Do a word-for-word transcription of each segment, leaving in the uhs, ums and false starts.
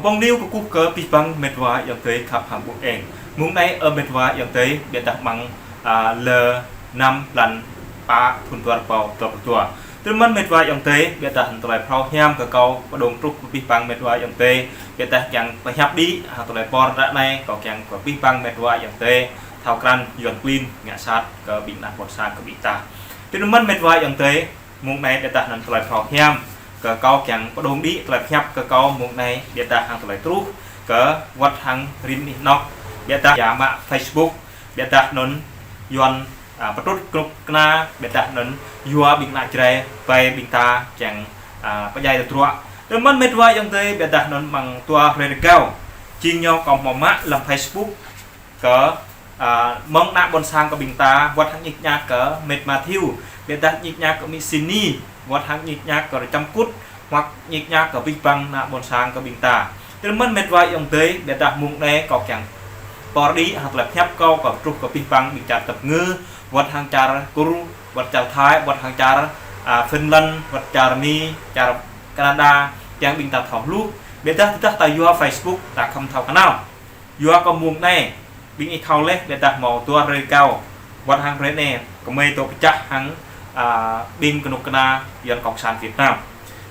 Ƀong News kơkuh kơ abih bang met wa ayŏng adơi khăp hăng ƀuh eng. Mông anai ơ met wa ayŏng adơi, biă dah mơ̆ng, a, lơ năm blan pă thun dua rơbâo dua pluh dua. Tui anŭn mơ̆n met wa ayŏng adơi, biă dah hăng tơlơi phrâo hiam kơ kâo pơdŏng truh kơ abih bang met wa ayŏng adơi, biă dah kiăng pơhiăp đĭ hăng tơlơi pơr ră anai, kâo kiăng kơ abih bang met wa ayŏng adơi thâo krăn Yuan klin ngă sat kơ ƀing ană ƀôn sang kơ ƀing ta. Tui anŭn mơ̆n met wa ayŏng adơi, mông anai biă dah anŭn tơlơi phrâo hiam kơ kâo kiăng pơdŏng đĭ tơlơi pơhiăp kơ kâo mông anai biă dah hăng tơlơi truh kơ wơ̆t hăng rĭm anih anŏ, biă dah yua mă Facebook, biă dah anŭn Yuan, a, pơtrŭt kơnuk kơna, biă dah anŭn yua ƀing ană Jrai ƀai ƀing ta kiăng, a, pơdjai tơdruă. Tui anŭn mơ̆n met wa ayŏng adơi, biă dah anŭn mơ̆ng dua hrơi rơgao, jing ñu kâo hmâo mă lăm Facebook kơ, a, mơ̆ng ană ƀôn sang kơ ƀing ta, wơ̆t hăng ñik ñak kơ met Mathiu, biă dah ñik ñak kơ met Sini, wơ̆t hăng ñik ñak kơ Rơčăm Kŭt, wơ̆t ñik ñak kơ abih bang ană ƀôn sang kơ ƀing ta. Tui anŭn mơ̆n met wa ayŏng adơi, biă dah mông anai kâo kiăng pơr đĭ hăng tơlơi pơhiăp kâo, kâo truh kơ abih bang ƀing čar Tây Nguyên, wơ̆t hăng čar Kur, wơ̆t čar Thái, wơ̆t hăng čar, a, Finland, wơ̆t čar Mi, čar Canada, kiăng ƀing ta thâo hluh. Biă dah tơdah ta yua Facebook, ta khŏm thâo kơnăl. Yua kơ mông anai, ƀing ih thâo laih, biă dah hmâo dua hrơi rơgao, wơ̆t hăng hrơi anai, kơmơi dŏ pơčah hăng, a, ƀing kơnuk kơna Yuan Cộng sản Việt Nam.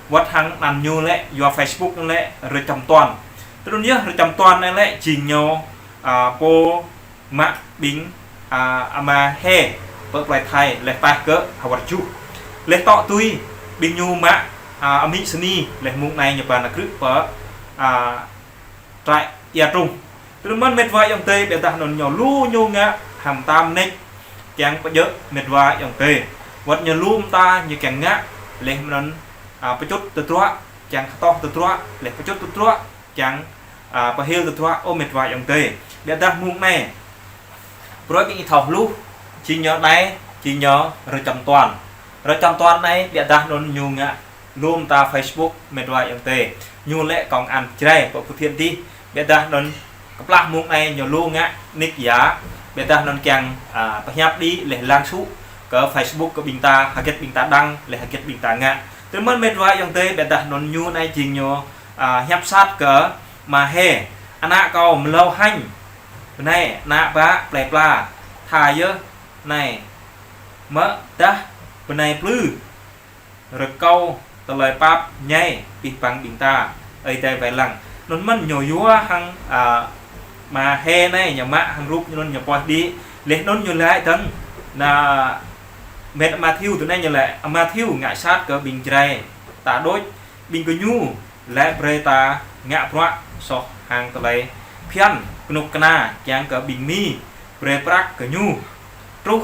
Wơ̆t hăng anăn ñu lĕ, yua Facebook ñu lĕ, Rơčăm Tuan. Tui anŭn yơh Rơčăm Tuan anai lĕ, jing ñu, a, pô mă ƀing, a, ama He, pơ plơi Thái, laih taih kơ Hawar Juh. Laih tŏ tui, ƀing ñu mă, a, amĭ Sini, laih mông anai ñu ba nao krư̆ pơ, a, trại Ia Trung. Tui anŭn mơ̆n met wa ayŏng adơi, biă dah anŭn ñu lu ñu ngă hăng tam nek kiăng pơjơ̆ met wa ayŏng adơi. Wơ̆t ñu lu mơta ñu kiăng ngă, laih anŭn, a, pơčŭt tơdruă, kiăng kơtoh tơdruă, laih pơčŭt tơdruă, kiăng, a, pơhil tơdruă, ơ met wa ayŏng adơi. Biă dah mông anai, brơi ƀing ih thâo hluh, jing ñu anai, jing ñu Rơčăm Tuan. Rơčăm Tuan anai, biă dah anŭn ñu ngă lu mơta Facebook met wa ayŏng adơi. Ñu lĕ công an Jrai pơ Phú Thiện dih. Biă dah anŭn kơplah mông anai ñu lu ngă nik yă. Biă dah anŭn kiăng, a, pơhiăp đĭ laih lăng sŭ kơ Facebook kơ ƀing ta, hơget ƀing ta đăng, laih hơget ƀing ta ngă. Tui anŭn mơ̆n met wa ayŏng adơi, biă dah anŭn ñu anai jing ñu, a, hiăp sat kơ ama He. Ană kâo mlâo hăng. Bơnai, ană bă, plơi pla. Tha yơh, anai. Mơ̆ dah, bơnai plư. Rơkâo tơlơi pap ñai abih bang ƀing ta, Ơi Adai wai lăng. Anŭn mơ̆n ñu yua hăng, a, ama He anai, ñu mă hăng rup ñu anŭn ñu post đĭ. Laih anŭn ñu laĭ dơ̆ng, ană met Mathiu tui anai ñu laĭ, Mathiu ngă sat kơ ƀing Jrai ta đôč, ƀing gơñu laĭ brơi ta ngă bruă soh hăng tơlơi phiăn kơnuk kơna kiăng kơ ƀing Mi brơi prăk kơ ñu. Truh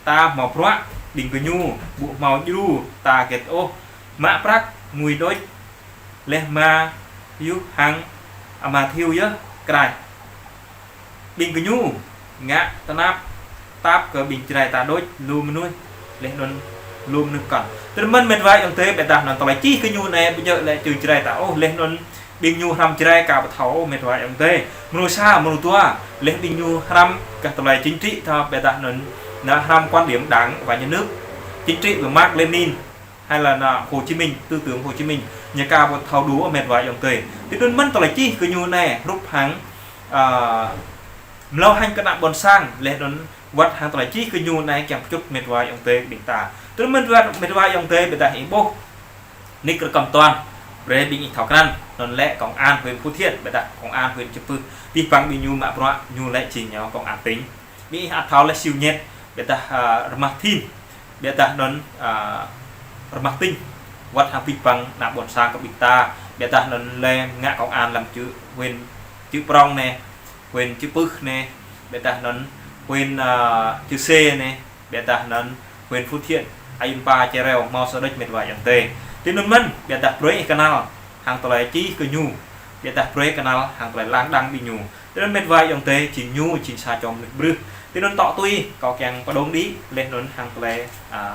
ta hmâo bruă, ƀing gơñu ƀu hmâo djru ta hơget ôh. Mă prăk ngui đôč, laih mă yơh hăng ama Thiu yơh kraih. Ƀing gơñu ngă tơnap tap kơ ƀing Jrai ta đôč lu mơnuih, laih anŭn lu mơnuih kŏn. Tui anŭn mơ̆n met wa ayŏng adơi, biă dah anŭn tơlơi čih kơ ñu anai ƀu djơ̆ lĕ čư Jrai ta ôh, laih anŭn ƀing ñu hrăm Jrai ka ƀu thâo ôh met wa ayŏng adơi. Mơnuih sa, mơnuih dua, laih ƀing ñu hrăm kơ tơlơi chính trị ta, biă dah anŭn, ană hrăm quan điểm Đảng và Nhà nước, chính trị về Mác Lênin, hay là ană Hồ Chí Minh, tư tưởng Hồ Chí Minh, ñu ka ƀu thâo đu ôh met wa ayŏng adơi. Tui anŭn mơ̆n tơlơi čih kơ ñu anai, hrup hăng, a, mlâo hăng kơ ană ƀôn sang, laih anŭn wơ̆t hăng tơlơi čih kơ ñu anai kiăng pơčŭt met wa ayŏng adơi ƀing ta. Tui anŭn mơ̆n met wa, met wa ayŏng adơi, biă dah ih ƀuh nik Rơkăm Tuan, brơi ƀing ih thâo krăn, anŭn lĕ công an huyện Phú Thiện, biă dah công an huyện Chư Pưh, abih bang ƀing ñu mă bruă, ñu lĕ jing ñu công an tỉnh. Ƀing ih ăt thâo lĕ Siu Ñet, biă dah, a, Rơmah Thin, biă dah anŭn, a, Rơmah Tĭng, wơ̆t hăng abih bang ană ƀôn sang kơ ƀing ta, biă dah anŭn lĕ ngă công an lăm Chư, huyện Chư Prông anai, huyện Chư Pưh anai, biă dah anŭn huyện, a, Chư Sê anai, biă dah anŭn huyện Phú Thiện, ayun pa Čeo Reo, hmâo sa đôč met wa ayŏng adơi. Tui anŭn mơ̆n, biă dah brơi ih kơnăl hăng tơlơi čih kơ ñu, biă dah brơi kơnăl hăng tơlơi lăng đăng ƀing ñu. Tui anŭn met wa ayŏng adơi, jing ñu jing sa čô mơnuih brưh. Tui anŭn tŏ tui, kâo kiăng pơdŏng đĭ, laih anŭn hăng tơlơi, a,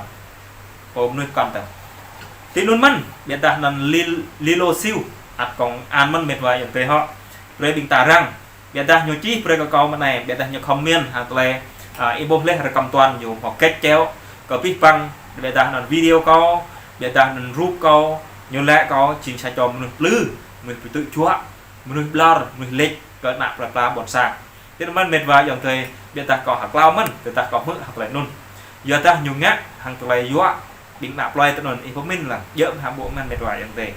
pô mơnuih kŏn tơ̆. Tui anŭn mơ̆n, biă dah anŭn Li-, Lilo Siu, ăt công an mơ̆n met wa ayŏng adơi hŏ. Brơi ƀing ta răng, biă dah ñu čih brơi kơ kâo mơ̆ng anai, biă dah ñu comment hăng tơlơi, a, ih ƀuh laih Rơkăm Tuan ñu hmâo kĕt čeo kơ abih bang, biă dah anŭn video kâo, biă dah anŭn rup kâo, ñu laĭ kâo jing sa čô mơnuih plư, mơnuih pơtư̆ juă, mơnuih ƀlŏr, mơnuih lĕč kơ ană plơi pla ƀôn sang. Tui anŭn mơ̆n met wa ayŏng adơi, biă dah kâo hơklâo mơ̆n, tơdah kâo hmư̆ hăng tơlơi anŭn. Yua dah ñu ngă hăng tơlơi yua ƀing ană plơi tui anŭn, ih pơmĭn lăng, djơ̆ hăng ƀô̆ mơ̆n met wa ayŏng adơi.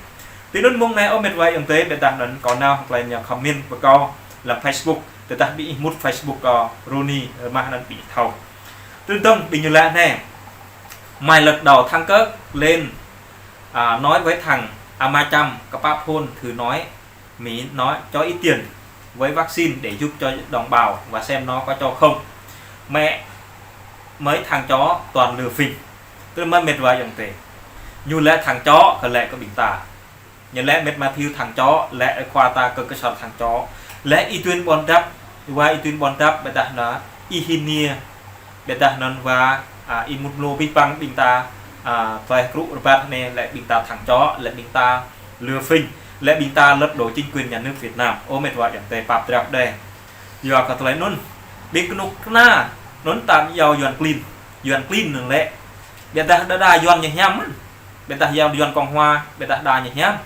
Tui anŭn mông anai ơ met wa ayŏng adơi, biă dah anŭn kâo nao hăng tơlơi ñu comment kơ kâo lăm Facebook, tơdah ƀing ih mŭt Facebook kâo Roni, rơmah anŭn ƀing ih thâo. Tui anŭn ƀing ñu laĭ anai: Mày lật đầu thằng Cớt lên, à, nói với thằng Ama Chăm, cái Pap Hôn thử nói, Mỹ nói cho ít tiền với vaccine để giúp cho đồng bào và xem nó có cho không. Mẹ, mấy thằng chó toàn lừa phỉnh. Tui anŭn mơ̆n met wa ayŏng adơi. Ñu laĭ thằng chó, kơ laĭ kơ ƀing ta. Ñu laĭ met Matthew thằng chó, laĭ ơi khua ta Kơk Ksor thằng chó. Laĭ Y Tuyên Buôn Dap, wa Y Tuyên Buôn Dap, biă dah anŭn Y Hin Niê, biă dah anŭn wa, à, Y Mut Mlô, abih bang ƀing ta, à, tơlơi krŭ rơbat anai, laĭ ƀing ta thằng chó, laĭ ƀing ta lừa phỉnh, laĭ ƀing ta lật đổ chính quyền nhà nước Việt Nam. Ơ met wa ayŏng adơi, pap drap đeh. Yua kơ tơlơi anŭn, ƀing kơnuk kơna anŭn ta iâu Yuan klin, Yuan klin anŭn lĕ. Biă dah đơđa Yuan ñu hiam mơ̆n. Biă dah iâu Yuan Cộng Hòa, biă dah đa ñu hiam.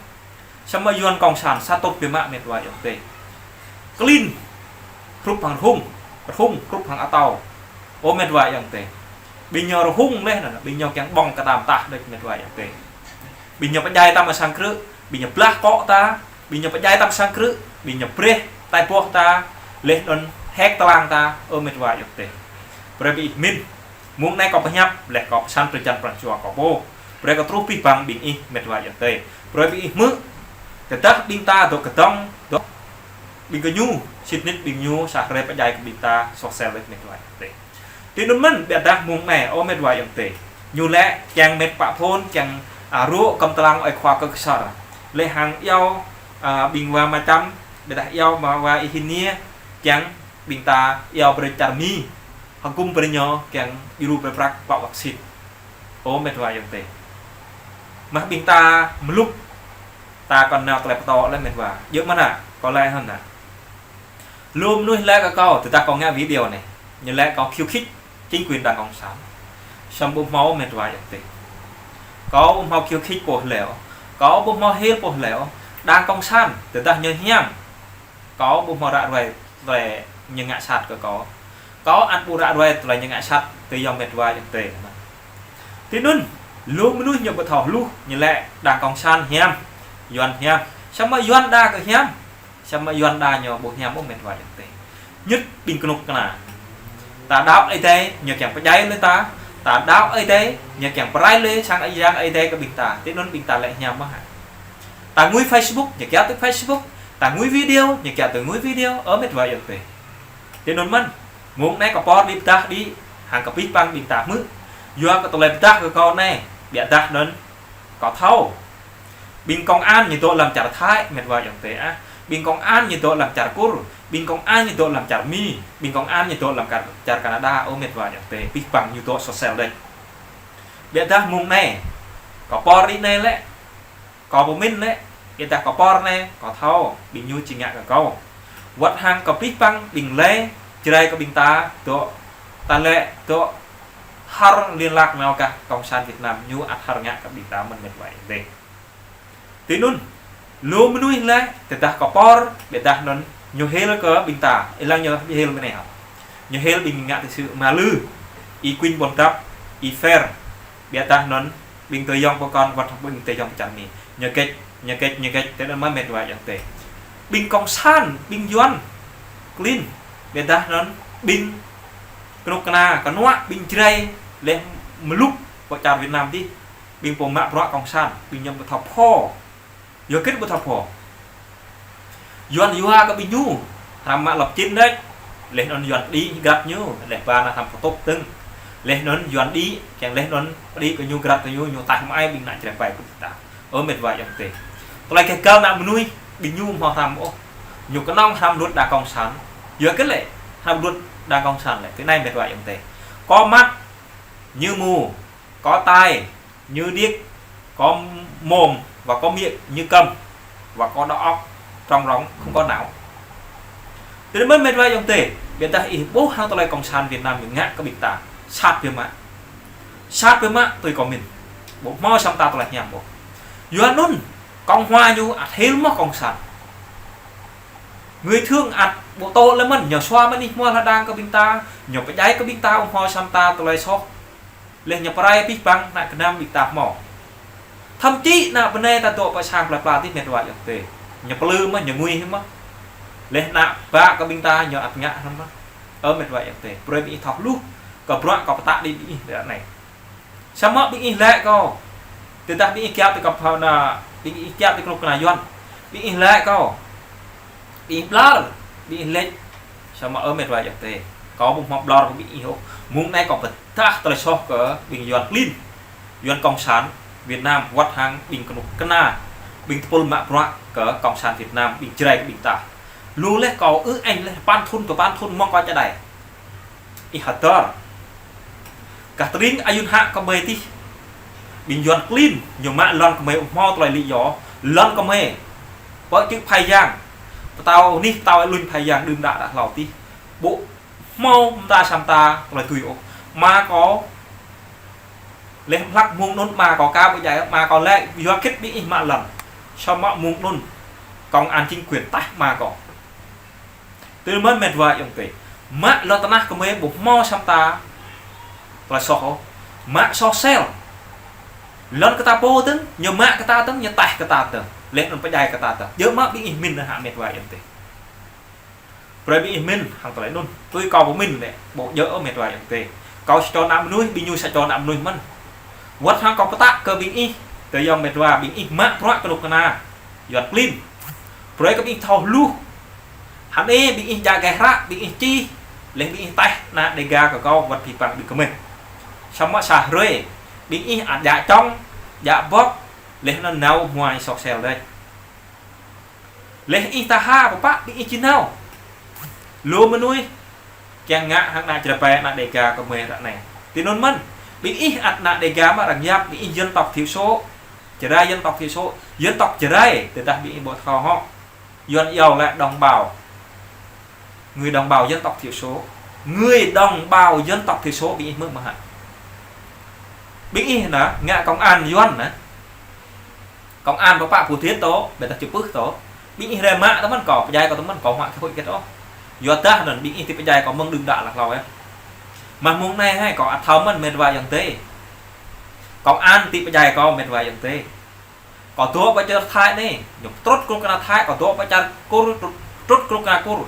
Samơ̆ Yuan Cộng Sản sa tŭt biă mă met wa ayŏng adơi. Klin hrup hăng rơhung, rơhung hrup hăng atâo. Ơ met wa ayŏng adơi. Ƀing ñu rơhung laih anŭn, ƀing ñu kiăng ƀơ̆ng kơ ta mơtah đôč met wa ayŏng adơi. Ƀing ñu pơdjai ta mơ̆ng sang krư̆, ƀing ñu blah akŏ ta, ƀing ñu pơdjai ta mơ̆ng sang krư̆, ƀing ñu brơi tai boh ta, laih anŭn hek tơlang ta, ơ met wa ayŏng adơi. Brơi ƀing ih pơmĭn. Mông anai kâo pơhiăp, laih kâo pơsăn pơjăn pran jua kâo pô. Brơi kơ truh abih bang ƀing ih met wa ayŏng adơi. Brơi ƀing ih hmư̆. Tơdah ƀing ta dŏ kơdŏng, dŏ ƀing gơñu, sĭt nik ƀing ñu sa hrơi pơdjai kơ ƀing ta, soh sel laih met wa ayŏng adơi. Tui anŭn mơ̆n, biă dah mông anai, ơ met wa ayŏng adơi. Ñu laĭ kiăng met Pap Hôn, kiăng, à, rŏ kơm tơlang ơi khua Kơk Ksor. Laih hăng iâu, à, ƀing wa Ama Chăm, biă dah iâu mă wa Y Hin Niê, kiăng ƀing ta iâu brơi čar Mi, hơgŭm brơi ñu kiăng djru brơi prăk pă vaccine. Ơ met wa ayŏng adơi. Mă ƀing ta mlŭk, ta kŏn nao tơlơi pơtô laih met wa. Djơ̆ mơ̆n anŭn, kâo laĭ hơnŭn anŭn. Lu mơnuih laĭ kơ kâo, tơdah kâo ngă video anai. Ñu laĭ kâo khiêu khích chính quyền Đảng Cộng Sản. Samơ̆ ƀu hmâo met wa ayŏng adơi. Kâo ƀu hmâo khiêu khích pô hlơi ôh. Kâo ƀu hmâo hil pô hlơi ôh. Đảng Cộng Sản, tơdah ñu hiam, kâo ƀu hmâo ră ruai tơlơi ñu ngă sat kơ kâo. Kâo ăt ƀu ră ruai tơlơi ñu ngă sat tui yơh met wa ayŏng adơi. Tui anŭn, lu mơnuih ñu ƀu thâo hluh, ñu laĭ Đảng Cộng Sản hiam, Yuan hiam. Samơ̆ Yuan đa kơ hiam. Samơ̆ Yuan đa ñu ƀu hiam ôh met wa ayŏng adơi. Ñŭt ƀing kơnuk kơna. Ta đaŏ Ơi Adai, ñu kiăng pơdjai laih ta. Ta đaŏ Ơi Adai, ñu kiăng pơrai laih sang Ơi Adai, Ơi Adai kơ ƀing ta. Tui anŭn ƀing ta laĭ hiam mơ̆ hă. Ta ngui Facebook, ñu kiaŏ tui Facebook. Ta ngui video, ñu kiaŏ tui ngui video. Ơ met wa ayŏng adơi. Tui anŭn mơ̆n, mông anai kâo pơr đĭ pơdah đĭ, hăng kơ abih bang ƀing ta hmư̆. Yua kơ tơlơi pơdah kơ kâo anai, biă dah anŭn kâo thâo. Ƀing công an ñu dŏ lăm čar Thái, met wa ayŏng adơi ah. Ƀing công an ñu dŏ lăm čar Kur, ƀing công an ñu dŏ lăm čar Mi, ƀing công an ñu dŏ lăm čar, čar Canada, ơ met wa ayŏng adơi, abih bang ñu dŏ soh sel đôč. Biă dah mông anai, kâo pơr đĭ anai lĕ, kâo pơmĭn lĕ, biă dah kâo pơr anai, kâo thâo, ƀing ñu či ngă kơ kâo. Wơ̆t hăng kơ abih bang ƀing lĕ, Jrai kơ ƀing ta, dŏ, ta lĕ, dŏ, hơr liên lạc nao gah Cộng sản Việt Nam, ñu ăt hơr ngă kơ ƀing ta mơ̆n met wa ayŏng adơi. Tui anŭn, lu mơnuih lĕ, tơdah kâo pơr, biă dah anŭn, ñu hil kơ ƀing ta, ih lăng ñu hil mơ̆n anai hă. Ñu hil ƀing ngă tui sư̆ Ama Lư, Y Quynh Buôn Dap, Y Fer, biă dah anŭn, ƀing tơyŏng pơkŏn wơ̆t ƀing tơyŏng pơčan Mi. Ñu kĕč, ñu kĕč, ñu kĕč, tui anŭn mơ̆n met wa ayŏng adơi. Ƀing Cộng sản, ƀing Yuan, klin, biă dah anŭn, ƀing kơnuk kơna, kơnuă, ƀing Jrai, laih mlŭk pơ čar Việt Nam dih, ƀing pô mă bruă Cộng sản, ƀing ñu ƀu thâo pho. Yua hơget ƀu thâo pho. Yuan yua kơ ƀing ñu, hrăm mă lŏp čin đôč. Laih anŭn Yuan pơđĭ grăt ñu, laih ba ană hrăm pơtŭk tơ̆ng. Laih anŭn Yuan đĭ, kiăng laih anŭn pơđĭ kơ ñu grăt kơ ñu, ñu taih mă ai ƀing ană Jrai ƀai kơ ƀing ta. Ơ met wa ayŏng adơi. Tơlơi kơ găl ană mơnuih, ƀing ñu ƀu hmâo hrăm ôh. Ñu kơnơ̆ng hrăm luật Đảng Cộng sản. Yua hơget lĕ, hrăm luật Đảng Cộng sản lĕ. Tui anai met wa ayŏng adơi. Có mắt như mù, có tai như điếc, có mồm và có miệng như câm, và có đầu óc trống rỗng, không có não. Tui anŭn mơ̆n met wa ayŏng adơi, biă dah ih ƀuh hăng tơlơi Cộng sản Việt Nam ñu ngă kơ ƀing ta, sat biă mă. Sat biă mă tui kâo pơmĭn. Ƀu hmâo samơ̆ ta tơlơi hiam ƀuh. Yua anŭn, Cộng Hòa ñu ăt hil mơ̆ Cộng sản. Người thương ăt ƀu tŭ lĕ mơ̆n, ñu sua mơ̆n ih hmua hla đang kơ ƀing ta, ñu pơdjai kơ ƀing ta ƀu hmâo săm ta tơlơi soh. Leh ñu pơrai abih bang ană gơnam ƀing ta hmâo. Thậm chí ană bơnai ta dŏ pơ sang plơi pla tih met wa ayŏng adơi. Ñu plư mơ̆n, ñu ngui mơ̆n. Leh ană bă kơ ƀing ta ñu ăt ngă hrŏm mơ̆n. Ơ met wa ayŏng adơi, brơi ƀing ih thâo hluh kơ bruă kâo pơtă đĭ ƀing ih ră anai. Samơ̆ ƀing ih laĭ kâo. Tơdah ƀing ih kiaŏ tui kâo phao na, ƀing ih kiaŏ tui kơnuk kơna Yuan. Ƀing ih laĭ kâo. Ƀing ih ƀlŏr, ƀing ih lĕč. Samơ̆ ơ met wa ayŏng adơi, kâo ƀu hmâo ƀlŏr kơ ƀing ih ôh. Mơ̆ng anai kâo pơdah tơlơi soh kơ ƀing Yuan klin, Yuan Cộng sản Việt Nam, wơ̆t hăng ƀing kơnuk kơna, ƀing tơpul mă bruă kơ Cộng sản Việt Nam, ƀing Jrai kơ ƀing ta. Lu leh kâo ư añ leh păn thŭn tơ păn thŭn mơ̆ng kâo čơđai. Ih hơdơr. Gah tơring ayun hă kơ mơi tih. Ƀing Yuan klin, ñu mă lŏn kơ mơi ƀu hmâo tơlơi lý do, lŏn kơ mơi. Pơ čư̆ Phai Yang. Pơtao anih, pơtao alun Phai Yang đưm đă đă hlâo tih. Ƀu hmâo mơta săm ta tơlơi tui ôh. Ama kâo. Leh hlăk mơ̆ng anŭn ama kâo ka ƀu djai, ama kâo laĭ, yua hơget ƀing ih mă lŏn. Samơ̆ mơ̆ng anŭn công an chính quyền taih ama kâo. Tui anŭn mơ̆n met wa ayŏng adơi. Mă lŏn tơnah kơ mơi ƀu hmâo săm ta tơlơi soh ôh. Mă soh sel. Lŏn kơ ta pô dơ̆ng, ñu mă kơ ta dơ̆ng, ñu taih kơ ta dơ̆ng. Leh anŭn pơdjai kơ ta dơ̆ng. Djơ̆ mơ̆ ƀing ih mĭn hă met wa ayŏng adơi. Brơi ƀing ih mĭn hăng tơlơi anŭn. Tui kâo pơmĭn lĕ, ƀu djơ̆ ôh met wa ayŏng adơi. Kâo sa čô ană mơnuih, ƀing ñu sa čô ană mơnuih mơ̆n. Wơ̆t hăng kâo pơtă kơ ƀing ih, tơ yŏng met wa, ƀing ih mă bruă kơnuk kơna Yuan klin. Brơi kơ ƀing ih thâo hluh. Hơnê ƀing ih djă gah hră, ƀing ih čih, leh ƀing ih taih ană Dêga kơ kâo wơ̆t pơpă ƀing kơmĕt. Samơ̆ sa hrơi, ƀing ih ăt djă čŏng, djă bŏk, leh anŭn nao hmua ih soh sel đôč. Leh ih tơha pơpă ƀing ih či nao. Lu mơnuih kiăng ngă hăng ană Jrai ƀai ană Dêga kơ mơi ră anai. Tui anŭn mơ̆n, ƀing ih ăt ană Dêga mơ̆ arăng yap, ƀing ih dân tộc thiểu số. Jrai dân tộc thiểu số, dân tộc Jrai, tơdah ƀing ih ƀu thâo hŏ. Yuan iâu lĕ đồng bào. Người đồng bào dân tộc thiểu số. Người đồng bào dân tộc thiểu số ƀing ih mơ̆ mơ̆ hă. Ƀing ih na, ngă công an Yuan na. Công an pơpă pơthiet tơ, ƀiădah čơpưh tơ. Ƀing ih rai mă tơ mơ̆n kâo, pơdjai kâo tơ mơ̆n kâo huă kơ huĭ kĕt ôh. Yua dah anŭn ƀing ih či pơdjai kâo mơ̆ng đưm đă lah hlâo yơh. Mă mơ̆ng anai hai kâo ăt thâo mơ̆n met wa ayŏng adơi. Công an či pơdjai kâo met wa ayŏng adơi. Kâo dŏ pơ čar Thái anai, ñu pơtrŭt kơnuk kơna Thái, kâo dŏ pơ čar Kur, pơtrŭt kơnuk kơna Kur.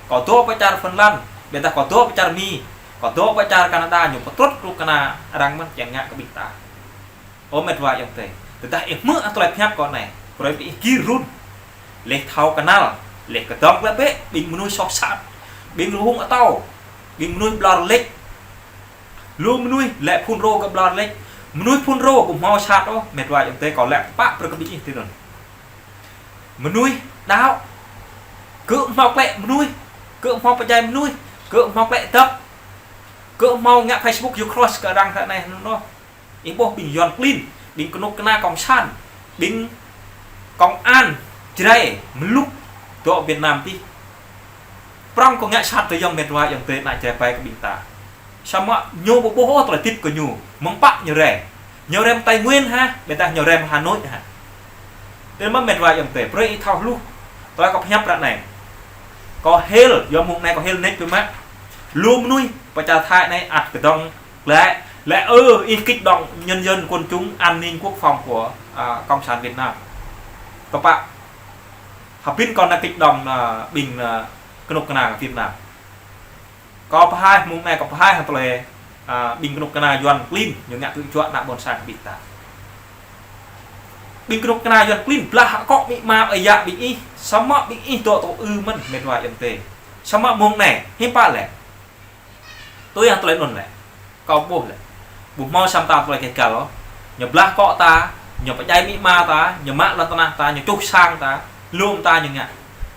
Kâo dŏ pơ čar Phần Lan, ƀiădah kâo dŏ pơ čar Mi, kâo dŏ pơ čar Canada, ñu pơtrŭt kơnuk kơna arăng mơ̆n kiăng ngă kơ ƀing ta. Ơ met wa ayŏng adơi. Tơdah ih hmư̆ tơlơi pơhiăp kâo anai, brơi ƀing ih gir run. Leh thâo kơnăl, leh kơdŏng glaĭ bĕ, ƀing mơnuih soh sat. Ƀing rơhung atâo, ƀing mơnuih ƀlŏr lĕč. Lu mơnuih lĕ phun rô kơ ƀlŏr lĕč. Mơnuih phun rô ƀu hmâo sat ôh, met wa ayŏng adơi kâo lĕ pơpă brơi kơ ƀing ih tui anŭn. Mơnuih đaŏ. Kơ hmâo klĕ mơnuih, kơ hmâo pơdjai mơnuih, kơ hmâo klĕ dăp. Kơ hmâo ngă Facebook yu cross kơ arăng ră anai anŭn ôh. Ih ƀuh ƀing Yuan klin, ƀing kơnuk kơna cộng sản, ƀing công an Jrai mlŭk dŏ Việt Nam tih. Prŏng kơ ngă sat tơ yŏng met wa ayŏng adơi ană Jrai ƀai kơ ƀing ta. Samơ̆ ñu ƀu ƀuh ôh tơlơi hơdip kơ ñu, mơ̆ng pă ñu rai. Ñu rai mơ̆ng Tây Nguyên hă, ƀiădah ñu rai mơ̆ng Hà Nội hă. Tui anŭn mơ̆n met wa ayŏng adơi, brơi ih thâo hluh. Tơlơi kâo pơhiăp ră anai. Kâo hil, yua mơ̆ng anai kâo hil net biă mă. Lu mơnuih pơ čar Thái anai ăt kơdŏng glaĭ, lĕ ơ, ih kích động nhân dân, quần chúng, an ninh, quốc phòng của, à, Cộng sản Việt Nam. Tơpă. Hơbĭn kâo nao kích động, à, ƀing, à, kơnuk kơna Việt Nam. Kâo pơhaih, mơ̆ng anai kâo pơhaih hăng tơlơi, à, ƀing kơnuk kơna Yuan klin, ñu ngă tui čuă ană ƀôn sang ƀing ta. Ƀing kơnuk kơna Yuan klin, blah akŏ amĭ ama ơi yă ƀing ih, samơ̆ ƀing ih dŏ tơ ư mơ̆n, met wa ayŏng adơi. Samơ̆ mơ̆ng anai, hiư̆m pă lĕ. Tui hăng tơlơi anŭn lĕ. Kâo ƀuh lĕ. Ƀu hmâo săm ta tơlơi kơ găl ôh. Ñu blah akŏ ta, ñu pơdjai amĭ ama ta, ñu mă lŏn tơnah ta, ñu čuh sang ta, lŏm ta ñu ngă.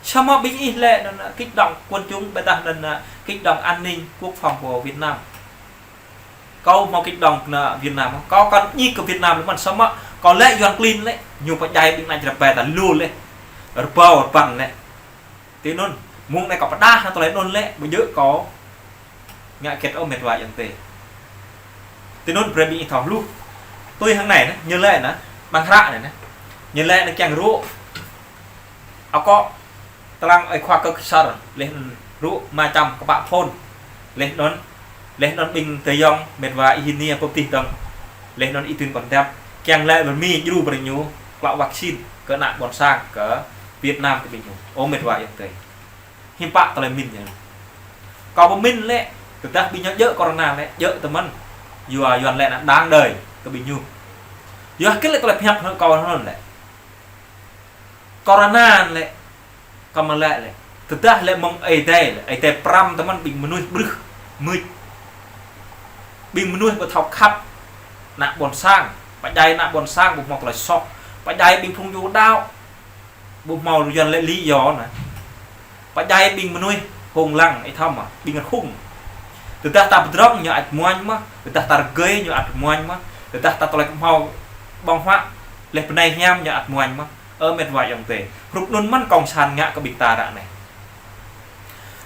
Samơ̆ ƀing ih lĕ anŭn, anŭn kích động quần chúng, ƀiădah anŭn, anŭn kích động an ninh quốc phòng của Việt Nam. Kâo hmâo kích động kơ Việt Nam, kâo kăn ñik kơ Việt Nam lĕ mơ̆n, samơ̆ kâo lĕ Yuan klin lĕ, ñu pơdjai ƀing ană Jrai ƀai ta lu lĕ. Rơbâo rơbăn lĕ. Tui anŭn, mơ̆ng anai kâo pơdah hăng tơlơi anŭn lĕ, ƀu djơ̆ kâo ngă hơget ôh met wa ayŏng adơi. Tui anŭn brơi ƀing ih thâo hluh. Tui hăng anai nă, ñu lĕ nă, ƀăng hră anai nă. Ñu lĕ nă kiăng rŏ akŏ Tơlang ơi khua kơ kơsăr, laih anŭn rŭ mă čăm kơpă phôn. Laih anŭn, laih anŭn ƀing tơyŏng mĕt wa ih hơni pơptih dơ̆ng. Laih anŭn ih tŭn pơdăp, kiăng lĕ rơmi djru brơi ñu, klă vaccine kơ ană ƀôn sang, kơ Việt Nam kơ ƀing ñu. Ơ mĕt wa ayŏng adơi. Hiư̆m pă tơlơi mĭn ñu. Kâo pơmĭn lĕ, tơdah ƀing ñu djơ̆ corona lĕ, djơ̆ tơmăn. Yua Yuan lĕ ană đang đơi kơ ƀing ñu. Yua hơget lĕ tơlơi pơhiăp hăng kâo anŭn lĕ. Corona lĕ, kơ mă lĕ lĕ. Tơdah lĕ mơ̆ng Ơi Adai lĕ, Ơi Adai pơrăm tơmăn ƀing mơnuih ƀrưh, mưč. Ƀing mơnuih ƀu thâo khăp ană ƀôn sang, pơdjai ană ƀôn sang ƀu hmâo tơlơi soh, pơdjai ƀing phung Yuđa ƀu hmâo Yuan lĕ lý do anai. Pơdjai ƀing mơnuih hông lăng, ih thâo mơ̆, ƀing rơhung. Tơdah ta pơdrŏng ñu ăt muañ mơ̆n, tơdah ta rơgơi ñu ăt muañ mơ̆n, tơdah ta tơlơi hmâo ƀơ̆ng huă, laih bơnai hiam ñu ăt muañ mơ̆n. Ơ mĕt wa ayŏng adơi. Hrup anŭn mơ̆n kông san ngă kơ ƀing ta ră anai.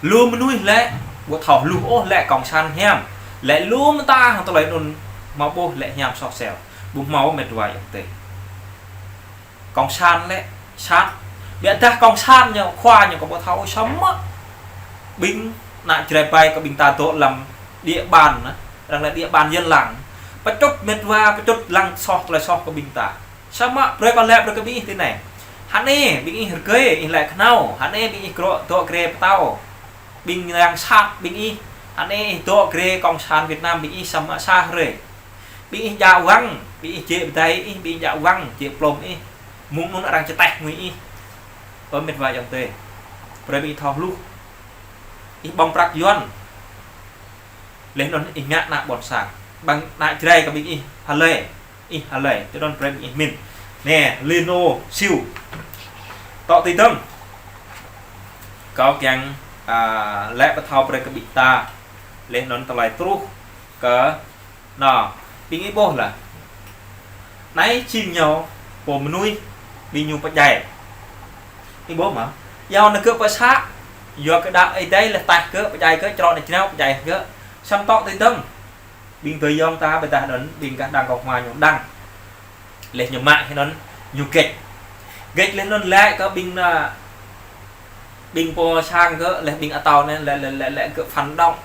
Lu mơnuih lĕ, ƀu thâo hluh ôh lĕ kông san hiam. Lĕ lu mơta hăng tơlơi anŭn hmâo ƀuh lĕ hiam soh sel. Ƀu hmâo mĕt wa ayŏng adơi. Kông san lĕ, sat. Biă dah kông san ñu, khua ñu kơ ƀu thâo ôh samơ̆. Ƀing ană Jrai ƀai kơ ƀing ta dŏ lăm địa bàn anai. Arăng lĕ địa bàn Yên Lăng. Pơčŭt mĕt wa, pơčŭt lăng soh, tơlơi soh kơ ƀing ta. Samơ̆ brơi kâo lĕ brơi kơ ƀing ih tui anai. Hơnê ƀing ih rơgơi, ih lĕ khnâo, hơnê ƀing ih krŏ dŏ grê pơtao. Ƀing yang sat ƀing ih, hơnê ih dŏ grê kông san Việt Nam ƀing ih samơ̆ sa hrơi. Ƀing ih djă wăng, ƀing ih jĕ pơdai ih, ƀing ih djă wăng, jĕ plŏm ih. Mơ̆ng anŭn arăng čơtĕh ngui ih. Ơ mĕt wa ayŏng adơi. Brơi ƀing ih thâo hluh. Ih ƀơ̆ng prăk Yuan. Laih anŭn ih ngă ană ƀôn sang. Ƀing ană Jrai kơ ƀing ih hlơi. Ih hlơi. Tui anŭn brơi ƀing ih mĭn. Nê, Lino Siu. Tŏ tui dơ̆ng. Kâo kiăng, a, lĕ pơthâo brơi kơ ƀing ta. Laih anŭn tơlơi truh kơ, nô, ƀing ih ƀuh lĕ. Anai jing ñu pô mơnuih ƀing ñu pơdjai. Ih ƀuh mơ̆. Yua anŭn gơ̆ pơsă. Yua kơ đaŏ Ơi Adai lĕ taih gơ̆, pơdjai gơ̆, črŏ anai jrao, pơdjai gơ̆. Samơ̆ tŏ tui dơ̆ng. Ƀing tơyŏng ta ƀôdah anŭn, ƀing gah đang kông hmua ñu đang. Laih ñu mă hĭ anŭn, ñu gĕč. Gĕč laih anŭn lĕ kơ ƀing ană, ƀing pô sang gơ̆, laih ƀing atâo anai, lĕ, lĕ, lĕ, lĕ gơ̆ phản động.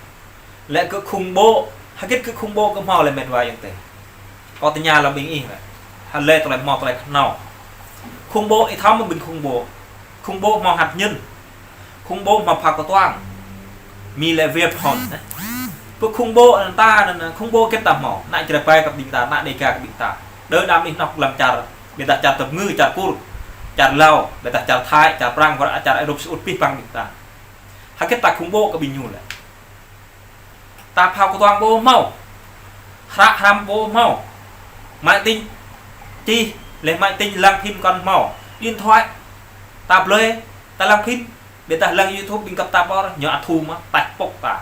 Lĕ gơ̆ khủng bố, hơget gơ̆ khủng bố gơ̆ hmâo lĕ mĕt wa ayŏng adơi. Kâo tơña lăm ƀing ih lĕ. Hlơi tơlơi hmâo tơlơi khnâo. Khủng bố ih thâo mơ̆ ƀing khủng bố. Khủng bố hmâo hạt nhân. Khủng bố hmâo phao kơtuang. Mi lĕ web hon. Pơ khủng bố anŭn ta anŭn, khủng bố hơget ta hmâo. Ană Jrai ƀai kơ ƀing ta, ană Đêga kơ ƀing ta. Đơ đam ih nŏk lăm čar, ƀôdah čar Tơpngư, čar Kur, čar Lao, ƀôdah čar Thái, čar Prang, wơ̆t čar Ơrôp sĭ ŭt pih păng ƀing ta. Hơget ta khủng bố kơ ƀing ñu lĕ. Ta phao kơtuang ƀu hmâo. Hră hrăm ƀu hmâo. Máy tính čih, laih máy tính lăng phim kŏn hmâo. Điện thoại. Ta blơi, ta lăng phim. Ƀôdah lăng YouTube ƀing găp ta ƀôr, ñu ăt thu mơ̆n, taih pŏk ta.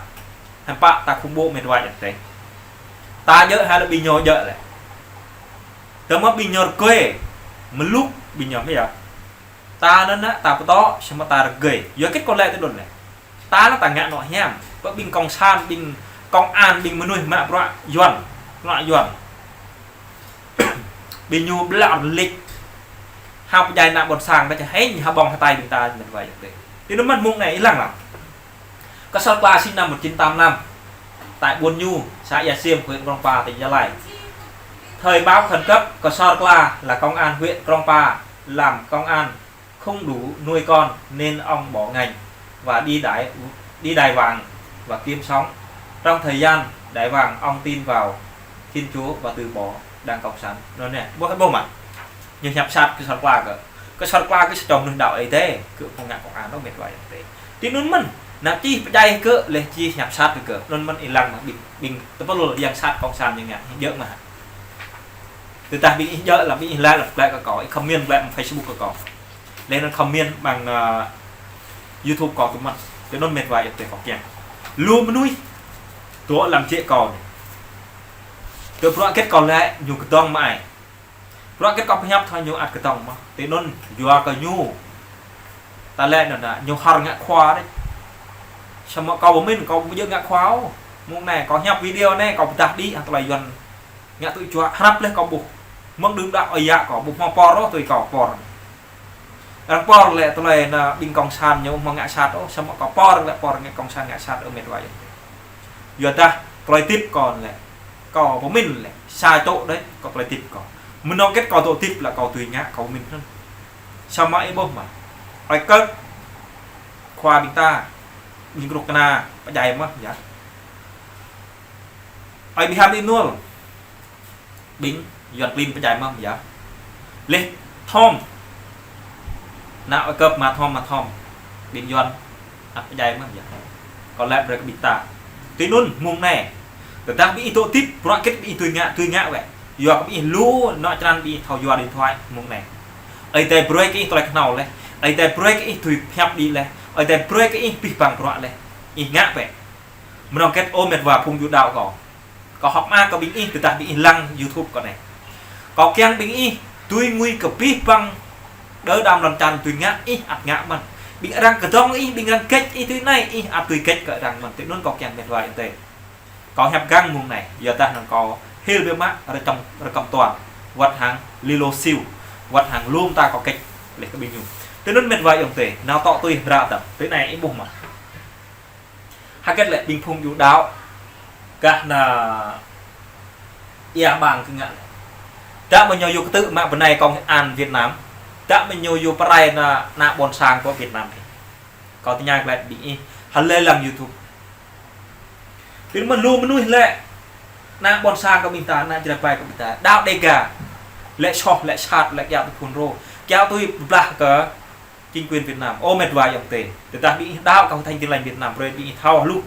Hiư̆m pă ta khủng bố mĕt wa ayŏng adơi. Ta djơ̆ hă lĕ ƀing ñu djơ̆ lĕ. Tơma ƀing ñu rơgơi, mơluk ƀing ñu hă. Ta anŭn ană, ta pơtô, samơ̆ ta rơgơi. Yua hơget kâo lĕ tui anŭn lĕ. Ta anŭn ta ngă anŏ hiam. Pơ ƀing kông san, ƀing công an, ƀing mơnuih mă bruă Yuan. Bruă Yuan. Ƀing ñu ƀlŏr lĕč. Hao pơdjai ană ƀôn sang, ta čơhĕng, hao ƀơ̆ng hơtai ƀing ta, mĕt wa ayŏng adơi. Tui anŭn mơ̆n mơ̆ng anai, ih lăng lăng. Kơsor Kla sinh năm một chín tám lăm, tại Buôn Nhu, xã Ia Xiêm, huyện Krông Pa, tỉnh Gia Lai. Thời báo khẩn cấp, Kơsor Kla là công an huyện Krông Pa, làm công an không đủ nuôi con nên ông bỏ ngành và đi Đài, đi Đài Vàng và kiếm sống. Trong thời gian Đài Vàng, ông tin vào Thiên Chúa và từ bỏ Đảng Cộng sản. Anŭn anai, ƀuh, ƀuh mơ̆. Ñu hiăp sat Kơsor Kla gơ̆. Kơsor Kla gơ̆ sa čô mơnuih đaŏ Ơi Adai, gơ̆ ƀu ngă công an ôh mĕt wa ayŏng adơi. Tui anŭn mơ̆n, ană čih pơdjai gơ̆, laih čih hiăp sat gơ̆. Anŭn mơ̆n ih lăng mơ̆ ƀing, ƀing tơpul yang sat kông san ñu ngă, djơ̆ mơ̆. Tơdah ƀing ih djơ̆ lăm ƀing ih like, lăm like kơ kâo, ih comment like mơ̆ng Facebook kơ kâo. Laih anŭn comment mơ̆ng, ơ, YouTube kâo tui mơ̆n. Tui anŭn mĕt wa ayŏng adơi kâo kiăng. Lu mơnuih dŏ lăm jĕ kâo anai. Tơ bruă hơget kâo lĕ ñu kơdŏng mơai. Bruă hơget kâo pơhiăp thâo ñu ăt kơdŏng mơ̆n. Tui anŭn yua kơ ñu. Ta lĕ anŭn ană, ñu hor ngă khua đôč. Samơ̆ kâo pơmĭn, kâo ƀu djơ̆ ngă khua ôh. Mơ̆ng anai, kâo hiăp video anai, kâo pơdah đĭ hăng tơlơi Yuan. Ngă tui čuă, hrăp laih kâo ƀuh. Mơ̆ng đưm đă ơi yă kâo, ƀu hmâo pôr ôh tui kâo pôr. Arăng pơr lĕ tơlơi anai ƀing cộng sản ñu mơ̆ ngă sat ôh, samơ̆ kâo pơr lĕ pơr ngă cộng sản ngă sat ôh, mĕt wa ayŏng adơi. Yua dah tơlơi hơdip kâo lĕ, kâo pơmĭn lĕ, sa čô đơi, kâo tơlơi hơdip kâo. Mơnơ̆ng hơget kâo dŏ hơdip lĕ kâo tui ngă, kâo pơmĭn anŭn. Samơ̆ ih ƀuh mơ̆. Ơi Kơk, khua ƀing ta, ƀing kơnuk kơna, pơdjai mơ̆, yơh. Ơi Ƀing Ham Êmanuel, ƀing Yuan klin pơdjai mơ̆, yơh. Leh Thom. Nao ơi Kơk mă Thom, mă Thom. Ƀing Yuan ăt pơdjai mơ̆, yơh. Kâo lăi brơi kơ ƀing ta. Tui anŭn mơ̆ng anai. Tơdah ƀing ih dŏ hơdip, bruă hơget ƀing ih tui ngă, tui ngă wơ̆t. Yua kơ ƀing ih lu, nŏ črăn ƀing ih thâo yua điện thoại mơ̆ng anai. Ơi Adai brơi kơ ih tơlơi kơhnâo leh. Ơi Adai brơi kơ ih tui pơhiăp đĭ leh. Ơi Adai brơi kơ ih abih bang bruă leh. Ih ngă wơ̆t. Mơnơ̆ng hơget ơ mĕt wa phung yu đaŏ kâo. Kâo hơ̆k mơak kơ ƀing ih, tơdah ƀing ih lăng YouTube kâo anai. Kâo kiăng ƀing ih, tui ngui kơ abih bang đơ đam lŏn čar tui ngă ih ăt ngă mơ̆n. Ƀing arăng kơdŏng ih, ƀing arăng gĕč ih tui anai, ih ăt tui gĕč kơ arăng mơ̆n. Tui anŭn kâo kiăng mĕt wa ayŏng adơi. Kâo hiăp găng mơ̆ng anai, yua dah anŭn kâo hil biă mă, rơkăm, rơkăm tuan. Wơ̆t hăng Lilo Siu, wơ̆t hăng lŏm ta kâo gĕč leh kơ ƀing ñu. Tui anŭn mĕt wa ayŏng adơi, nao tŏ tui hơdră tơ̆m, tui anai ih ƀuh mơ̆. Hơget lĕ ƀing phung yu đaŏ, gah anai ia ƀang kơ ngă lĕ. Dah mơ̆ ñu yu kơtư̆ mă bơnai công an Việt Nam. Dah mơ̆ ñu yu pơrai ană, ană ƀôn sang kơ Việt Nam. Kâo tơña glaĭ ƀing ih, hlơi lăng YouTube. Ƀing mơ̆n lu mơnuih lĕ, ană ƀôn sang kơ ƀing ta, ană Jrai ƀai kơ ƀing ta. Đaŏ Đêga. Lĕ soh, lĕ sat, lĕ kiaŏ tui FULRO. Kiaŏ tui blah kơ chính quyền Việt Nam. Ơ mĕt wa ayŏng adơi. Tơdah ƀing ih đaŏ kơ Hội thánh Tin lành Việt Nam, brơi ƀing ih thâo hluh.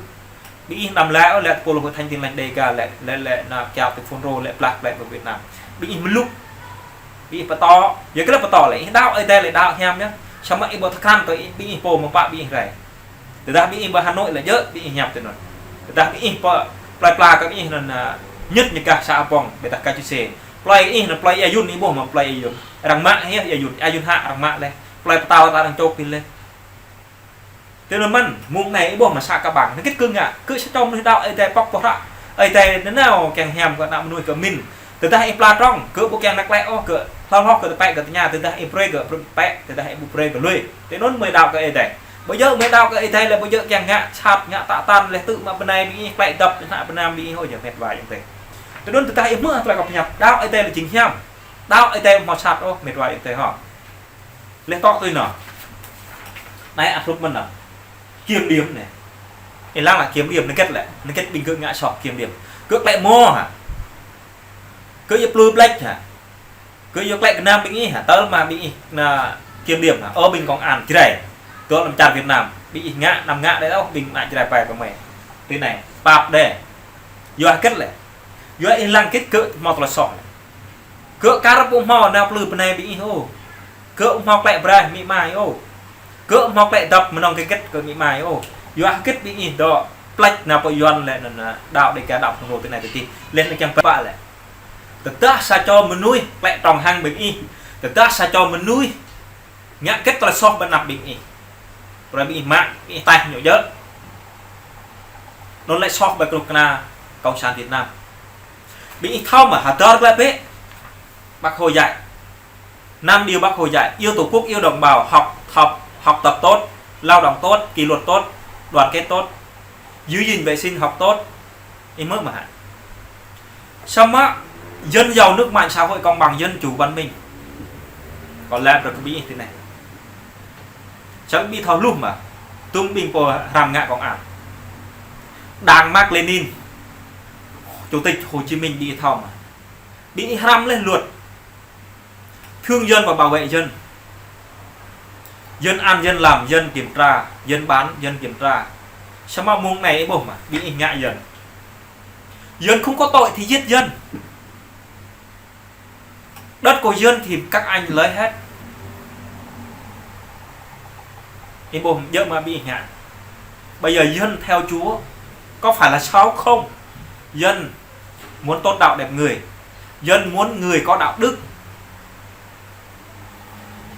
Ƀing ih anăm lĕ, ơ, lĕ tơpul Hội thánh Tin lành Đêga, lĕ, lĕ, lĕ ană kiaŏ tui FULRO, lĕ blah, lĕ kơ Việt Nam. Ƀing ih mlŭk. Ƀing ih pơtô. Yua kơ lĕ pơtô lĕ. Ih đaŏ Ơi Adai lĕ đaŏ hiam yơh. Samơ̆ ih ƀu thâo krăn kơ ih, ƀing ih pô mơ̆ pă ƀing ih rai. Tơdah ƀing ih ƀơi Hà Nội lĕ djơ̆, ƀing ih hiăp tui anŭn. Tơdah ƀing ih pơ, plơi pla kơ ƀing ih anŭn, a, ñit ñu gah sa apong, ƀiădah kơ ču sê. Plơi ih anŭn, plơi Ia Yun, ih ƀuh mơ̆ plơi Ia Yun. Arăng mă, hă, Ia Yun, Ia Yun hă, arăng mă leh. Plơi pơtao ta arăng čŏk pih leh. Tui anŭn mơ̆n, mơ̆ng anai ih ƀuh mơ̆ sa kơ ƀang. Anŭn hơget kơ ngă, kơ sa čô mơnuih đaŏ Ơi Adai pŏk pơhră. Ơi Adai nanao kiăng hiam kơ ană mơnuih kơ pơmĭn. Tơdah ih pla trong, kơ ƀu kiăng nao klĕ ôh, kơ hloh hloh kơ tơpĕ kơ tơña, tơdah ih brơi kơ brơi tơpĕ, tơdah ih ƀu brơi kơ lui. Tui anŭn mơi đaŏ kơ Ơi Adai. Ƀu djơ̆ mơi đaŏ kơ Ơi Adai lĕ ƀu djơ̆ kiăng ngă sat, ngă tă tăn leh tư̆ mă bơnai ƀing ih, klĕ dăp, ană bơnai ƀing ih, ơ yơh mĕt wa ayŏng adơi. Tui anŭn tơdah ih hmư̆ tơlơi kâo pơhiăp, đaŏ Ơi Adai lĕ jing hiam. Đaŏ Ơi Adai ƀu hmâo sat ôh, mĕt wa ayŏng adơi hŏ. Leh tŏ tui anŭn. Anai ăt hrup mơ̆n anŭn. Kiểm điểm anai. Ih lăng lĕ kiểm điểm anŭn hơget lĕ. Anŭn hơget ƀing gơ̆ ngă soh kiểm điểm. Gơ̆ klĕ mơ̆ hă. Gơ̆ yua plư blĕč hă. Gơ̆ yua klĕ gơnam ƀing ih hă. Tơl mă ƀing ih anŭn kiểm điểm hă. Ơ ƀing công an Jrai. Tơl anăm čar Việt Nam. Ƀing ih ngă, anăm ngă đơi ôh ƀing ană Jrai ƀai kơ mơi. Tui anai. Pap đơi. Yua hơget lĕ. Yua ih lăng hơget gơ̆ hmâo tơlơi soh lĕ. Gơ̆ kar ƀu hmâo nao plư bơnai ƀing ih ôh. Gơ̆ ƀu hmâo klĕ braih amĭ ama ih ôh. Gơ̆ ƀu hmâo klĕ dăp mơnơ̆ng hơget kơ amĭ ama ih ôh. Yua hơget ƀing ih dŏ plĕč nao pơ Yuan lĕ anŭn, a, đaŏ Đêga đaŏ FULRO tui anai tui adih. Leh anŭn kiăng pơpă lĕ. Tơdah sa čô mơnuih klĕ trong hăng ƀing ih. Tơdah sa čô mơnuih ngă hơget tơlơi soh ƀơi anăp ƀing ih. Brơi ƀing ih mă, ƀing ih taih ñu djơ̆. Anŭn lĕ soh ƀơi kơnuk kơna cộng sản Việt Nam. Ƀing ih thâo mơ̆ hơdơr glaĭ bĕ. Bác Hồ dạy. Năm điều Bác Hồ dạy, yêu Tổ quốc, yêu đồng bào, học, học, học tập tốt, lao động tốt, kỷ luật tốt, đoàn kết tốt, giữ gìn vệ sinh học tốt. Ih hmư̆ mơ̆ hă. Samơ̆ dân giàu nước mạnh, xã hội công bằng, dân chủ văn minh. Kâo lăi brơi kơ ƀing ih tui anai. Samơ̆ ƀing ih thâo hluh mơ̆. Tơm ƀing pô hrăm ngă công an. Đảng Mác Lênin, Chủ tịch Hồ Chí Minh ƀing ih thâo mơ̆. Ƀing ih hrăm leh luật. Thương dân và bảo vệ dân. Dân ăn dân làm, dân kiểm tra, dân bán, dân kiểm tra. Samơ̆ mơ̆ng anai ih ƀuh mơ̆, ƀing ih ngă dân. Dân không có tội thì giết dân. Đất của dân thì các anh lấy hết. Ih ƀuh djơ̆ mơ̆ ƀing ih ngă. Bây giờ dân theo Chúa có phải là xấu không? Dân muốn tốt đạo đẹp người. Dân muốn người có đạo đức.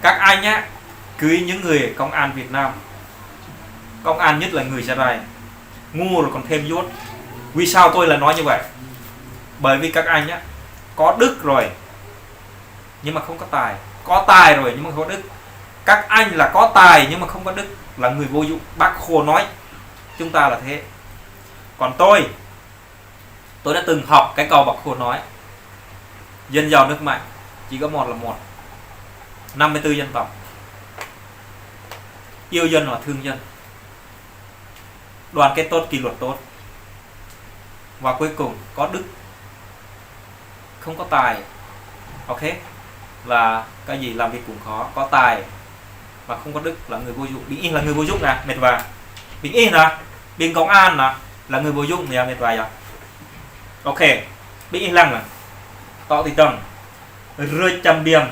Các anh á, cưới những người công an Việt Nam. Công an nhất là người Gia Rai. Ngu rồi còn thêm dốt. Vì sao tôi lại nói như vậy? Bởi vì các anh á, có đức rồi, nhưng mà không có tài. Có tài rồi, nhưng mà không có đức. Các anh là có tài nhưng mà không có đức, là người vô dụng, Bác Hồ nói. Chúng ta là thế. Còn tôi, tôi đã từng học cái câu Bác Hồ nói: dân giàu nước mạnh, chỉ có một là một, năm mươi tư dân tộc, yêu dân và thương dân, đoàn kết tốt, kỷ luật tốt, và cuối cùng có đức, không có tài. Ok, là cái gì làm việc cũng khó, có tài mà không có đức là người vô dụng. Ƀing ih là người vô dụng nè, mĕt wa. Ƀing ih nè, ƀing công an nè, là người vô dụng nè, mĕt wa yơh. Ok, ƀing ih lăng nè. Tŏ ti tơng. Rơi chăm biam.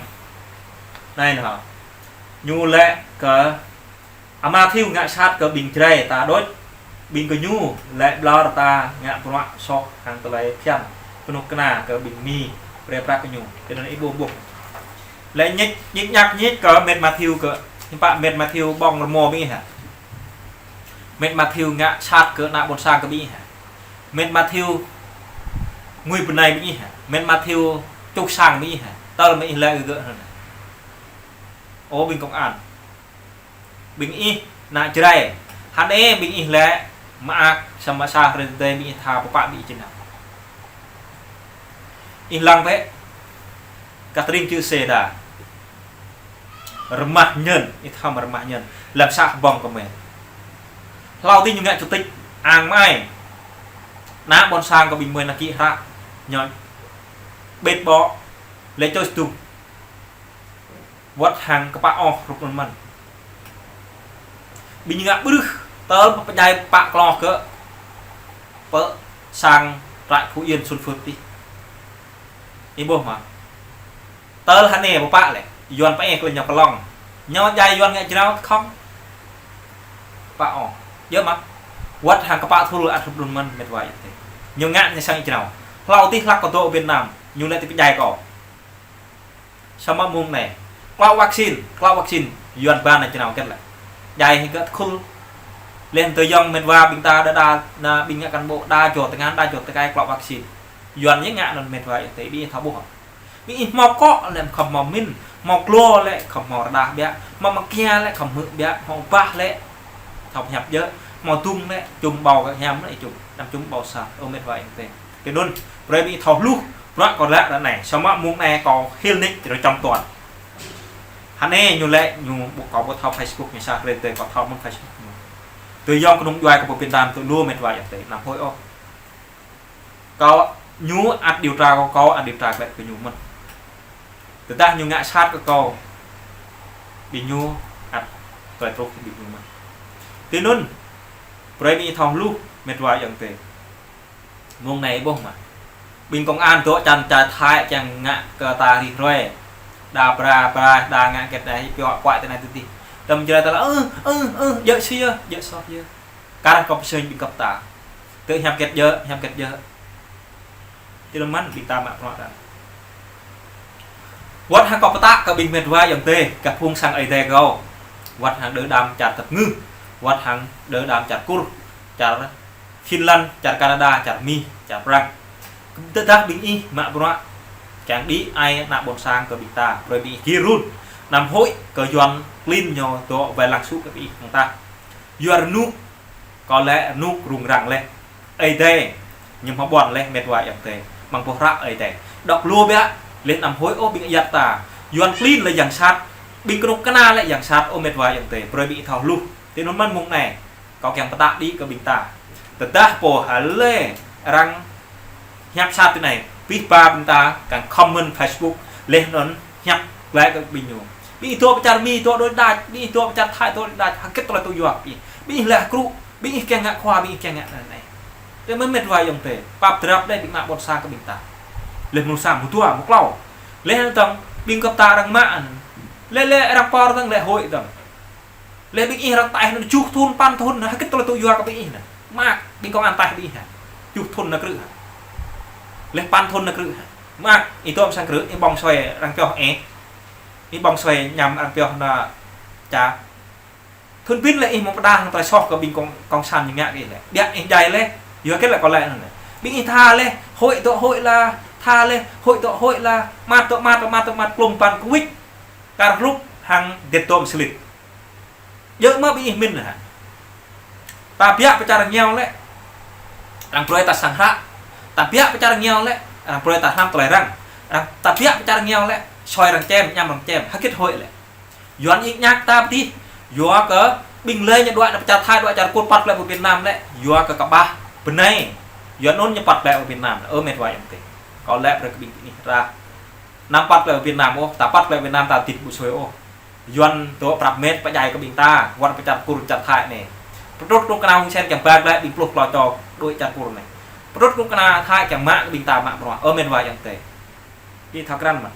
Anai nè. Ñu lĕ kơ Ama Thiu ngă sat kơ ƀing Jrai ta đôč, ƀing gơñu lĕ ƀlŏr ta ngă bruă soh hăng tơlơi phiăn, kơnuk kơna kơ ƀing Mi, brơi prăk kơ ñu. Tui anŭn ih ƀuh ƀuh. Lĕ ñik, ñik ñak ñik kơ mĕt Mathiu kơ, hiư̆m pă mĕt Mathiu ƀơ̆ng rơmô ƀing ih hă? Mĕt Mathiu ngă sat kơ ană ƀôn sang kơ ƀing ih hă? Mĕt Mathiu ngui bơnai ƀing ih hă? Mĕt Mathiu čuh sang ƀing ih hă? Tơl ƀing ih lĕ gơ̆ gơ̆ hă? Ơ ƀing công an. Ƀing ih ană Jrai. Hơnê ƀing ih lĕ mơak samơ̆ sa hrơi tơdơi ƀing ih tha pơpă ƀing ih či nao. Ih lăng bĕ. Kah tơring čư̆ sê đa. Rơmah ñơn, ih thâo mă rơmah ñơn. Lăm să hơbông kơ mơi. Hlâo adih ñu ngă chủ tịch ang mai. Ană ƀôn sang kơ ƀing mơi nao kĭ hră. Ñu ƀĕt ƀô̆. Lĕ čô sdung. Wơ̆t hăng kơpă ôh hrup anŭn mơ̆n. Ƀing ñu ngă ƀrưh tơl pơdjai pă kloh kơ pơ sang trại Phú Yên Xuân Phước tih. Ih ƀuh mă. Tơl hơnê pơpă lĕ, Yuan pơe kơ ñu kơlong. Ñu djai Yuan ngă jrao khŏm. Pă ôh. Yơh mă. Wơ̆t hăng kơpă thul ăt hrup anŭn mơ̆n mĕt wa yơh tê. Ñu ngă ñu sang jrao. Hlâo adih hlăk kơ dŏ Việt Nam, ñu lĕ ti pơdjai kơ. Samơ̆ mông anai. Klâo vaccine, klâo vaccine. Yuan ba anai či nao hơget lĕ. Djai hĭ gơ̆ tơkhul. Leh tơ yŏng mĕt wa ƀing ta đa đa, ană ƀing ngă cán bộ đa jŏ tơngan, đa jŏ tơkai klâo vaccine. Yuan ñu ngă anŭn mĕt wa yơh tê ƀing ih thâo ƀuh. Ƀing ih hmâo akŏ lĕ khŏm hmâo min, hmâo klô lĕ khŏm hmâo rơđah biă, hmâo mơkia lĕ khŏm hmư̆ biă, hmâo bah lĕ thâo pơhiăp djơ̆, hmâo dung lĕ čum ƀâo kơ hiam lĕ čum, đăm čum ƀâo sa, ơ mĕt wa yơh tê. Tui anŭn, brơi ƀing ih thâo hluh, bruă kâo laĭ ră anai, samơ̆ mông anai kâo hil nik rơčăm tuan. Hơnê ñu lĕ ñu ƀu kâo ƀu thâo Facebook ñu sa, hrơi tê kâo thâo mơ̆n Facebook ñu. Tơ yŏng kơnung djuai kơ pơ Việt Nam tơ lu mĕt wa yơh tê, anăm hơi ôh. Kâo ñu ăt điều tra kơ kâo, ăt điều tra glaĭ kơ ñu mơ̆n. Tơdah ñu ngă sat kơ kâo, ƀing ñu ăt tơlơi truh kơ ƀing ñu mơ̆n. Tui anŭn, brơi ƀing ih thâo hluh, mĕt wa yơh tê. Mông anai ih ƀuh mă. Ƀing công an dŏ čan čar Thái kiăng ngă kơ ta rĭm hrơi. Đa bra bra, đa ngă hơget đa hĭ pioh kuai tơ anai tơ adih. Đăm Jrai ta lĕ, ơ, ơ, ơ, djơ̆ si yơh, djơ̆ soh yơh. Kar kâo pơsơñ ƀing gơ̆p ta. Tơ hiăp hơget djơ̆, hiăp hơget djơ̆. Tui anŭn mơ̆n ƀing ta mă bruă ta. Wơ̆t hăng kâo pơtă kơ ƀing mĕt wa yơh tê, kơ phung sang Ơi Adai kâo. Wơ̆t hăng đơ đam čar Dap Ngư. Wơ̆t hăng đơ đam čar Kur, čar Finland, čar Canada, čar Mi, čar Prăng. Tơdah ƀing ih mă bruă kiăng đĭ ai ană ƀôn sang kơ ƀing ta, brơi ƀing ih gir run. Anăm hơi kơ Yuan klin ñu dŏ wai lăng sŭ kơ ƀing ih hăng ta. Yua rơnŭk, kâo lĕ rơnŭk rŭng răng leh. Ơi Adai, ñu hmâo ƀuăn leh mĕt wa yơh tê. Mơ̆ng boh hră Ơi Adai. Đŏk lu biă, leh anăm hơi ôh ƀing ayăt ta. Yuan klin lĕ yang sat, ƀing kơnuk kơna lĕ yang sat, ơ mĕt wa yơh tê. Brơi ƀing ih thâo hluh. Tui anŭn mơ̆n mông anai. Kâo kiăng pơtă đĭ kơ ƀing ta. Tơdah pô hlơi arăng hiăp sat tui anai, pih ba ƀing ta, kiăng comment Facebook, leh anŭn hiăp glaĭ kơ ƀing ñu. Ƀing ih dŏ pơ čar Mi, dŏ đôč đač, ƀing ih dŏ pơ čar Thái, dŏ đôč đač, hơget tơlơi tŭ yua kơ ƀing ih. Ƀing ih lĕ hơkrŭ, ƀing ih kiăng ngă khua, ƀing ih kiăng ngă anai anai. Tơ mơ̆n mĕt wa yơh tê, pap drap đơi ƀing mă ƀôn sang kơ ƀing ta. Leh mơ̆ng sa, mơ̆ng dua, mơ̆ng klâo. Leh anŭn tơ̆ng, ƀing gơ̆p ta arăng mă anŭn. Leh leh arăng pơr tơ̆ng leh hơi tơ̆ng. Leh ƀing ih arăng taih anŭn tơjuh thŭn, păn thŭn, hơget tơlơi tŭ yua kơ ƀing ih anŭn. Mơak, ƀing công an taih ƀing ih hă. Tơjuh thŭn ană krư̆ hă. Leh păn thŭn ană krư̆ hă. Mơak, ih dŏ pơ sang krư̆, ih ƀơ̆ng sui arăng pioh ĕ. Ih ƀơ̆ng sui añăm arăng pioh ană ča. Thŭn pin lĕ ih mơ̆ng pơdah hăng tơlơi soh kơ ƀing công, công sản ñu ngă kơ ih lĕ. Biă ih djai leh, yua hơget lĕ kâo lĕ anŭn lĕ. Ƀing ih tha leh, hơi dŏ hơi lah, tha leh, hơi dŏ hơi lah, măt dŏ măt, măt dŏ măt, klŭm păn kơwĭt. Kar hlup, hăng dĕt dôm slit. Djơ̆ mơ̆ ƀing ih min hă? Ta biă pơ čar rơngiao lĕ, arăng brơi ta sang hră. Ta biă pơ čar rơngiao lĕ, arăng brơi ta hrăm tơlơi arăng. Arăng, ta biă pơ čar rơngiao lĕ, soi arăng čem, añăm arăng čem, hơgĕt hơi lĕ. Yuan ih ñăk ta pơtih, yua kơ ƀing lĕ ñu đuaĭ nao pơ čar Thái, đuaĭ čar Kur, păt glaĭ pơ Việt Nam lĕ, yua kơ kơƀah bơnai. Yuan anŭn ñu păt glaĭ pơ Việt Nam, ơ met wa ayŏng adơi. Kâo laĭ brơi kơ ƀing ih ră anăm păt glaĭ pơ Việt Nam ôh, ta păt glaĭ pơ Việt Nam ta dĭt ƀu sui ôh. Yuan tŏ prăp met pơdjai kơ ƀing ta, wơ̆t pơ čar Kur čar Thái anai. Pơtrut kơnuk kơna Hun Sen kiăng ba glaĭ ƀing pluh klâo čô đuaĭ čar Kur anai. Pơtrut kơnuk kơna Thái kiăng mă kơ ƀing ta mă bruă, ơ met wa ayŏng adơi. Ih thâo krăn mơ̆n.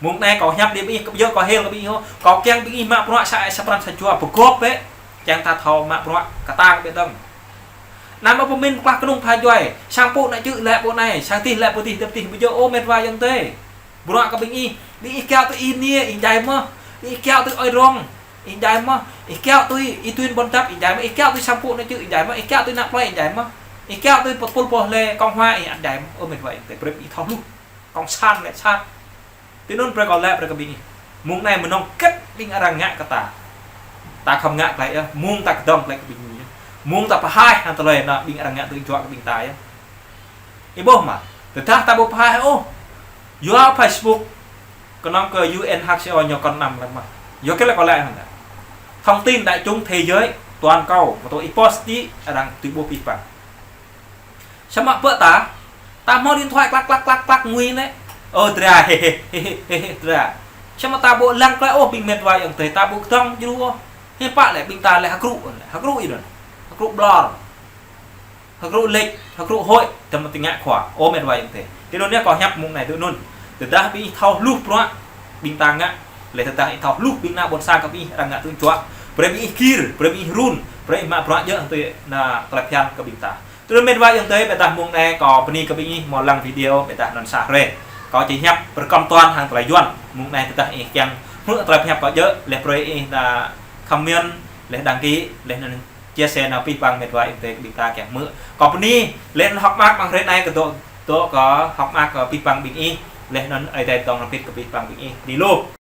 Mông anai kâo hiăp ƀing ih, kâo ƀu djơ̆ kâo hil kơ ƀing ih ôh, kâo kiăng ƀing ih mă bruă sa ai sa pran sa jua, pơgop bĕ, kiăng ta thâo mă bruă kơtang kơ ƀing ta. Anăm ƀu pơmĭn pơklah kơnung pha djuai, sang pô anai čư̆ lĕ pô anai, sang tih lĕ pô tih, djŏp tih, ƀu djơ̆ ôh met wa ayŏng adơi. Bruă kơ ƀing ih, ƀing ih kiaŏ tui ih nia, ih djai mơ̆. Ƀing ih kiaŏ tui ơi rong, ih djai mơ̆. Ih kiaŏ tui ih tui ƀôn dăp, ih djai mơ̆. Ih kiaŏ tui sang pô anai čư̆, ih djai mơ̆. Ih kiaŏ tui ană plơi, ih djai mơ̆. Ih kiaŏ tui pơpul pô hlơi, kông hoa, ih djai mơ̆. Ơ met wa ayŏng adơi, brơi ih thâo hluh. Kông san lĕ sat. Tui anŭn brơi kâo laĭ brơi kơ ƀing ih. Mông anai mơnơ̆ng hơgĕt ƀing arăng ngă kơ ta, ta khŏm ngă glaĭ yơh. Mông ta kơdŏng glaĭ kơ ƀing ih yơh. Mông ta pơhaih hăng tơlơi anŭn ƀing arăng ngă tui juă kơ ƀing ta yơh. Ih ƀuh mơ̆, tơdah ta ƀu pơhaih ôh, yua Facebook, kơnơ̆ng kơ U N H C R ñu kŏn anăm lăng mơ̆. Yua kơ lĕ kâo laĭ hăng ta. Thông tin đại chúng thế giới, toàn cầu, mơ̆ tŏ ih post đĭ, arăng tui ƀuh pih păng. Samơ̆ pơ ta, ta hmâo điện thoại klăk klăk klăk klăk ngui lĕ. Ơ dra, hê hê, dra. Samơ̆ ta ƀu lăng klă ôh ƀing met wa ayŏng adơi, ta ƀu kơdŏng djru ôh. Hiư̆m pă lĕ ƀing ta lĕ hơkrŭ, hơkrŭ ih anŭn. Hơkrŭ ƀlŏr. Hơkrŭ lĕč, hơkrŭ hơi, tơma ti ngă khua. Ơ met wa ayŏng adơi. Tui anŭn yơh kâo hiăp mông anai tui anŭn. Tơdah ƀing ih thâo hluh bruă ƀing ta ngă, lĕ tơdah ih thâo hluh ƀing ană ƀôn sang kơ ƀing ih arăng ngă tui juă, brơi ƀing ih gir, brơi ƀing ih run, brơi ih mă bruă djơ̆ tui ană tơlơi phiăn kơ ƀing ta. Tui anŭn met wa ayŏng adơi, ƀôdah mông anai kâo bơni kơ ƀing ih hmâo lăng video, ƀôdah anŭn sa hrơi. Kâo či hiăp pơrơkăm tuan hăng tơlơi Yuan. Mông anai tơdah ih kiăng hmư̆ tơlơi hiăp kâo djơ̆, lĕ brơi ih đa comment, lĕ đăng ký, lĕ anŭn chia sẻ nao pih păng met wa ayŏng adơi kơ ƀing ta kiăng hmư̆. Kâo bơni, lĕ anŭn hơ̆k mơak amăng hrơi anai kơ dŏ, dŏ kơ hơ̆k mơak kơ pih păng ƀing ih, lĕ anŭn Ơi Adai dŏng hrŏm hơbĭt kơ pih păng ƀing ih. Bơni lu.